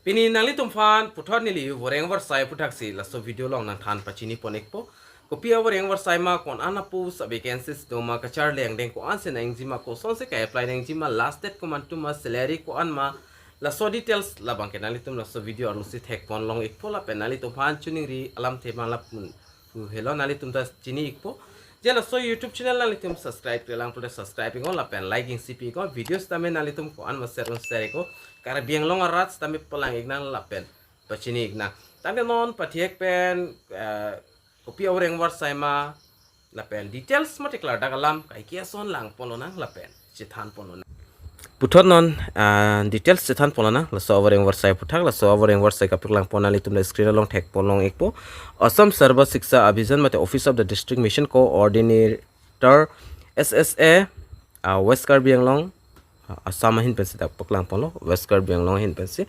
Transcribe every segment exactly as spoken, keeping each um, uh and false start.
Pini nanglitum aphan puthot neli voreng varsai aputhaksi laso video along nangthan pachini pon-ikpo. Kopi avoreng varsai ma, ko-an a-post, a-vacancies do ma, kacharli angdeng ko-ansi nangjima, kosonsi ka-apply nangjima, last date komantu ma, salary ko-an ma, laso details labangke nanglitum laso video arlosi thek pon long-ikpo lapen nanglitum aphan choningri alamthe ma lapu helo nanglitum ta chini-ikpo. Je laso YouTube channel nanglitum subscribe-kle lang pulote subscribe-iknon lapen like-ingsi pi-iknon. Video sitame nanglitum ko-an ma share-un share-iknon. Karbi Anglong arat sitame palang-iknang lapen pachini-iknang. Tangte non pathek pen, eh, kopi avoreng varsai ma lapen details mate klardak alam kaike ason lang pon lonang lapen chethan pon lonang. Puthot non, ah, details chethan pon lonang. Laso avoreng varsai aputhak, laso avoreng varsai kapaklang pon nanglitum la screen along thek pon long-ikpo. Assam Sarva Shiksha Abhiyan mate Office of the District Mission Coordinator, S S A, ah, West Karbi Anglong, ah, Assam ahin pensi dak paklang ponlo, West Karbi Anglong ahin pensi.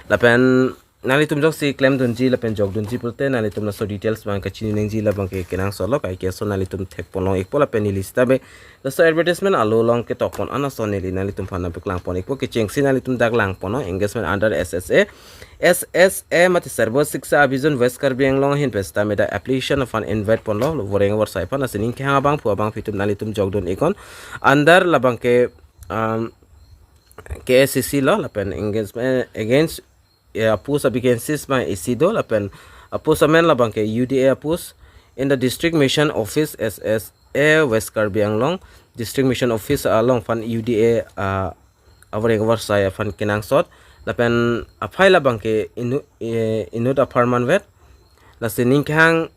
Lapen nanglitum jongsi klemdunji lapen jokdunji pulote nanglitum laso details abang kachini nangji labangke kenangsot lo, kaike ason nanglitum thek pon long-ikpo lapen neli sitame laso advertisement along ketok pon an ason neli nanglitum aphan nangpaklang pon-ikpo. Kechengsi nanglitum dak lang ponnon, engagement under S S A, S S A mate Sarva Shiksha Abhiyan West Karbi Anglong ahin pen sitame dak application aphan invite ponlo, voreng varsai aphan. Lasi ning kehang abangphu abangphi atum nanglitum jokdun-iknon. Under labangke, um, K A C C lo lapen engagement against, eh, a-post, a-vacancies ma isi do lapen a-post amen labangke U D A a-post in the District Mission Office, S S A, West Karbi Anglong. District Mission Office along aphan U D A, ah, avoreng varsai aphan kenangsot lapen aphai labangke inu-, eh, inut apharman vet. Lasi ning kehang,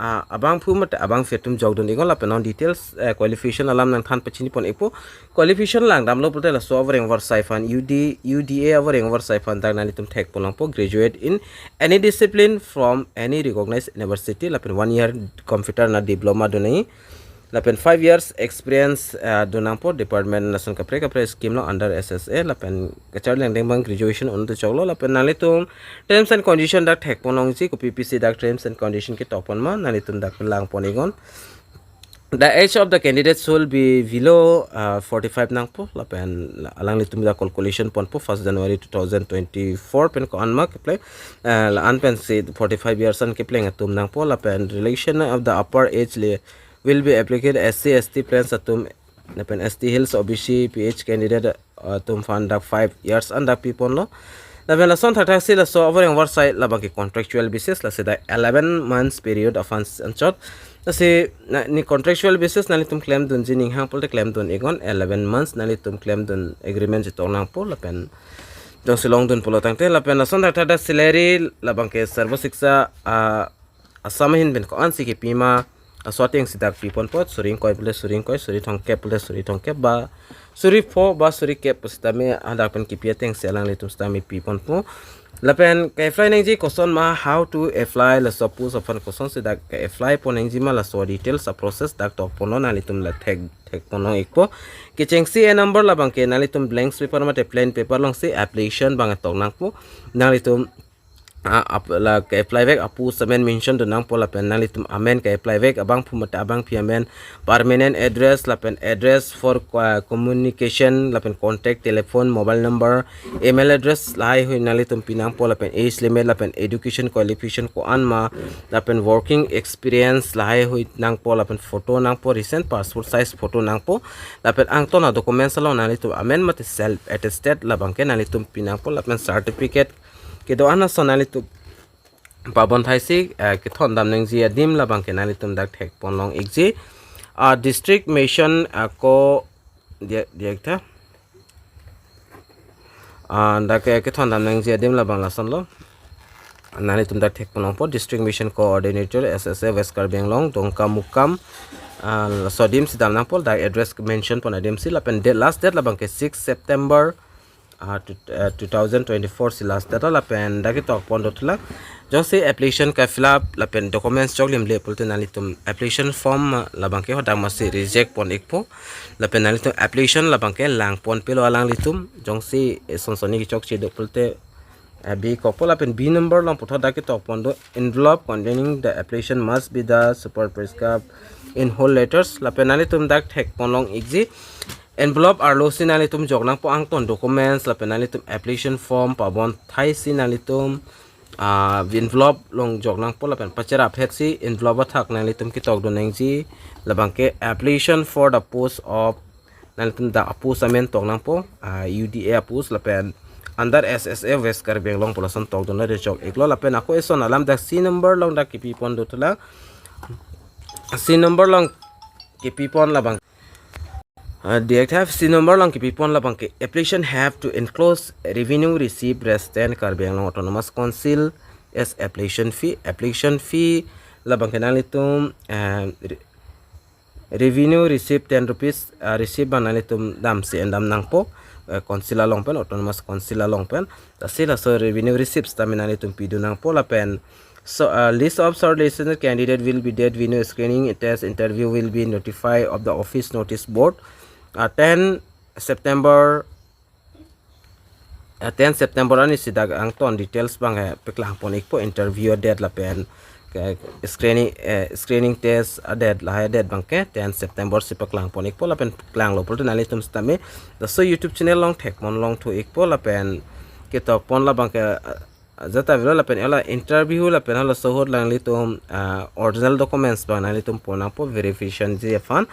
ah, abangphu mate abangphi atum jokdun-iknon lapen non details, eh, qualification alam nangthan pachini pon-ikpo. Qualification langdamlo pulote laso avoreng varsai aphan U D, U D A avoreng varsai aphan dak nanglitum thek pon longpo, graduate in any discipline from any recognized university lapen one year computer na diploma do nangji. Lapen five years experience, ah, do nangpo department lason kaprek kaprek scheme along under S S A lapen kacharli angdeng abang graduation un-e choklo lapen nanglitum terms and condition dak thek pon longji, kopi pisi dak terms and condition ketok pon ma nanglitum dak lang pon-iknon. The age of the candidate should be below, uh, forty-five nangpo lapen alanglitum dak calculation ponpo first January two thousand twenty-four pen ko-an ma kepleng, uh, la-an pensi forty-five years an kepleng atum nangpo lapen relation of the upper age le will be applicable S C, S T plans atum lapen S T Hills, O B C, P H candidate, uh, atum aphan dak five years an dak pi ponlo. Lapen lason thakthaksi laso avoreng varsai labangke contractual basis, lasi dak eleven months period aphan anchot. Lasi na, ne contractual basis nanglitum klemdunji ning hang pulote klemdun-iknon, eleven months nanglitum klemdun agreement chetok nangpo lapen jongsi longdun pulo tangte. Lapen lason thakthak dak salary labangke Sarva Shiksha, ah, Assam ahin pen ko-ansi kepi ma, laso atengsi dak pi ponpo, suri ingkoi pulote suri ingkoi, suri thomkep pulote suri thomkep, ba suri pho ba suri kep pusitame hadak pen kepi atengsi alanglitum sitame pi ponpo. Lapen ka-apply nangji koson ma, how to apply, laso post aphan kosonsi dak ka-apply pon nangjima, laso details a-process dak tok ponnon, nanglitum la thek thek pon long-ikpo. Kechengsi a-number labangke nanglitum blank paper mate plain paper alongsi application abang tok nangpo. Nanglitum, ah, ap-, la ka-apply vek a-post amen mention do nangpo lapen nanglitum amen ka-apply vek abangphu mate abangphi amen, permanent address lapen address for, ah, communication lapen contact telephone, mobile number, email address lahaihui nanglitum pi nangpo lapen age limit lapen education qualification ko-an ma lapen working experience lahaihui nangpo lapen photo nangpo, recent passport size photo nangpo lapen angton a-documents along nanglitum amen mate self attested labangke nanglitum pi nangpo lapen certificate kedo-an ason nanglitum pabon thaisi, eh, kethondam nangji adim labangke nanglitum dak thek pon long-ikji. Ah, district mission, ah, ko dia, dia kita. Ah, dak ke kethondam nangji adim labang lasonlo. Nanglitum dak thek pon longpo, District Mission Coordinator, S S A, West Karbi Anglong, Dongkamukam. Ah, laso adim si dam nangpo, dak address mention pon adim si, lapen date, last date labangke six September, ah, two, ah, two thousand twenty-four si last date lapen dak ketok pon dothulang. Jongsi application ka-fill up lapen documents choklim le pulote nanglitum application form, ah, labangke hadak masi reject pon-ikpo. Lapen nanglitum application labangke lang ponpelo alanglitum. Jongsi, eh, son sonni kechokche do pulote eh, bikokpo lapen B number along puthot dak ketok pon do, "Envelope containing the application must be the super prescribed in whole letters." Lapen nanglitum dak thek pon long ikji. Envelope arlo si nanglitum jok nangpo angton documents lapen nanglitum application form pabon thai si nanglitum, ah, envelope along jok nangpo lapen pacherap het si envelope athak nanglitum ketok dun nangji. Labang ke application for the post of, nanglitum dak a-post amen tok nangpo, ah, U D A a-post lapen under S S A West Karbi Anglong pu lason tok dun lo, de chok iklo. Lapen ako eson alam dak C number along dak kepi pon do thulang. C number along kepi pon labang. Uh, D X F C number along kepi pon labang ke, "Application have to enclose revenue receipt resident Karbi Anglong Autonomous Council as application fee." Application fee labang ke nanglitum, uh, re-, revenue receipt ten rupees, uh, receipt abang nanglitum damsi endam nangpo, uh, council along pen, Autonomous Council along pen. Lasi laso revenue receipt sitame nanglitum pidun nangpo lapen, so, uh, list of shortlisted candidate will be date venue screening test interview will be notified of the office notice board, uh, ten September, uh, ten September arni si dak angton details abang, eh, paklang pon ikpo, interview date lapen ke screening, eh, screening test a-date, lahai a-date abang ke ten September si paklang pon ikpo lapen klanglo pulote nanglitum sitame laso YouTube channel along thek pon long thu ikpo lapen ketok pon labang ke, eh, jata avelo lapen hala interview lapen halaso ahut nanglitum, ah, original documents abang nanglitum pon nangpo verification ji aphan.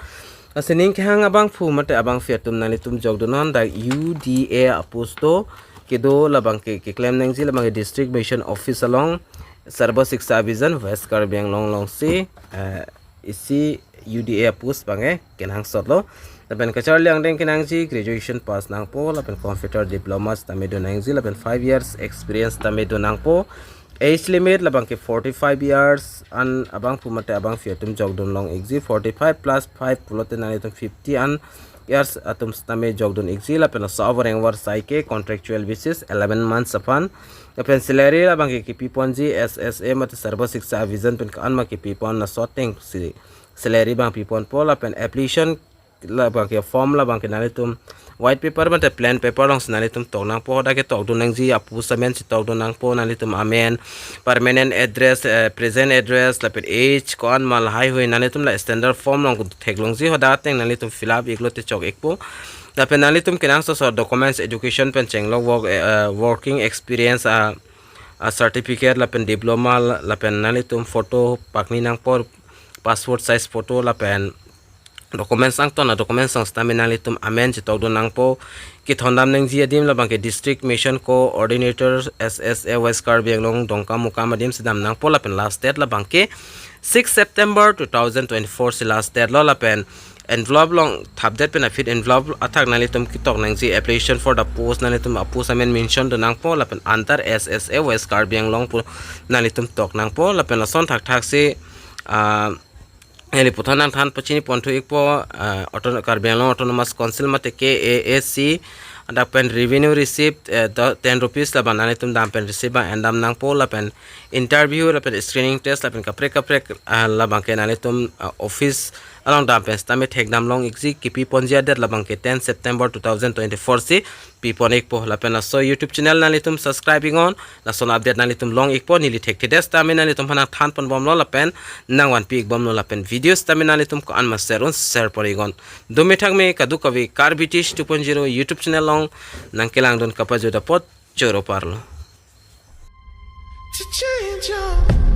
Lasi ning kehang abangphu mate abangpi atum nanglitum jok dun non, dak U D A a-post do kedo labang ke keklem nangji labang ke District Mission Office along, Sarva Shiksha Abhiyan, West Karbi Anglong along si, eh, isi U D A a-post abang ke kenangsot lo. Lapen kacharli angdeng kenangji graduation pass nangpo lapen computer diploma sitame dun nangji lapen five years experience sitame dun nangpo. Age limit labang ke forty-five years an abangphu mate abangpi atum jok dun long ikji, forty-five plus five pulote nanglitum fifty an years atum sitame jok dun ikji. Lapen laso avoreng avarsai ke contractual basis eleven months aphan. Lapen salary labang ke kepi ponji S S A mate Sarva Shiksha Abhiyan pen ko-an ma kepi pon, laso ateng si salary abang pi ponpo. Lapen application labang ke, form labang ke nanglitum white paper mate plain paper along si nanglitum tok nangpo. Hadak ketok dun nangji a-post amen si tok dun nangpo, nanglitum amen, permanent address, eh, present address lapen age ko-an ma lahaihui nanglitum la standard form along theklongji, hadak ateng nanglitum fill up iklo te chok ikpo. Lapen nanglitum kenangsot asor documents, education pen chenglok work, eh, eh, working experience, ah, ah, certificate lapen diploma la-, lapen nanglitum photo pakni nangpo, passport size photo lapen documents angton a-documents along sitame nanglitum amen chetok dun nangpo. Kethondam nangji adim labang ke District Mission Coordinator S S A West Karbi Anglong Dongkamukam adim si dam nangpo lapen last date labang ke six September two thousand twenty-four si last date lo. Lapen envelope along thapdet pen aphi envelope athak nanglitum ketok nangji, application for the post, nanglitum a-post amen mention dun nangpo lapen under S S A West Karbi Anglong pu nanglitum tok nangpo. Lapen lason thakthak si, ah, neli puthot nangthan pachini ponthu ikpo, ah, Auto-, Karbi Anglong Autonomous Council mate K A A C, hadak pen revenue receipt, eh, do ten rupees labang nanglitum dam pen receipt abang endam nangpo lapen interview lapen screening test lapen kaprek kaprek, ah, labang ke nanglitum, ah, office along dam pen sitame thekdam long ikji. Kepi ponji a-date labang ke ten September two thousand twenty-four si pi pon ikpo. Lapen laso YouTube channel nanglitum subscribe iknon, lason update nanglitum long ikpo. Neli thekthedet sitame nanglitum aphan nangthan pon bomlo lapen nangvanpi ik bomlo lapen video sitame nanglitum ko-an ma share un share pon iknon. Dome thakme kadokave Karbi Tish two point zero YouTube channel along nangkelang dun kapajut apot choro parlo. To change your